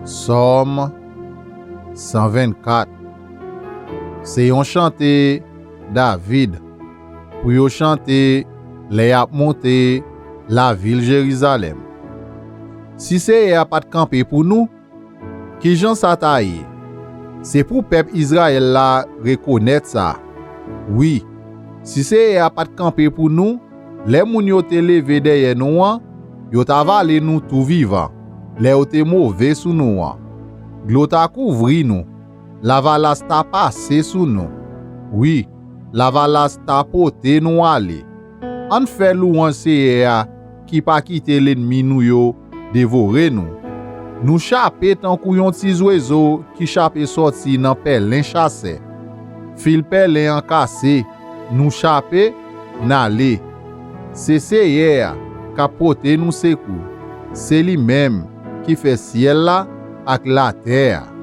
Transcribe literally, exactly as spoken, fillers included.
Sòm san vennkat. Se yon chante David pou yo chante lè y ap monte lavil Jerizalèm. Si Seyè a pa t kanpe pou nou, ki jan sa ta ye? Se pou pèp Izrayèl la rekonèt sa. Wi, si Seyè a pa t kanpe pou nou, lè moun yo te leve dèyè nou an, yo ta vale nou tou vivan, lè yo te move sou nou an. Dlo ta kouvri nou, lavalas ta pase sou nou. Wi, lavalas ta pote nou ale. Ann fè lwanj Seyè a ki pa kite lènmi nou yo devore nou. Nou chape tankou yon ti zwezo ki chape sòti nan pèlen chasè. Fil pèlen an kase, nou chape, n ale. Se Seyè a k ap pote nou sekou. Se li menm ki fè syèl la ak latè a.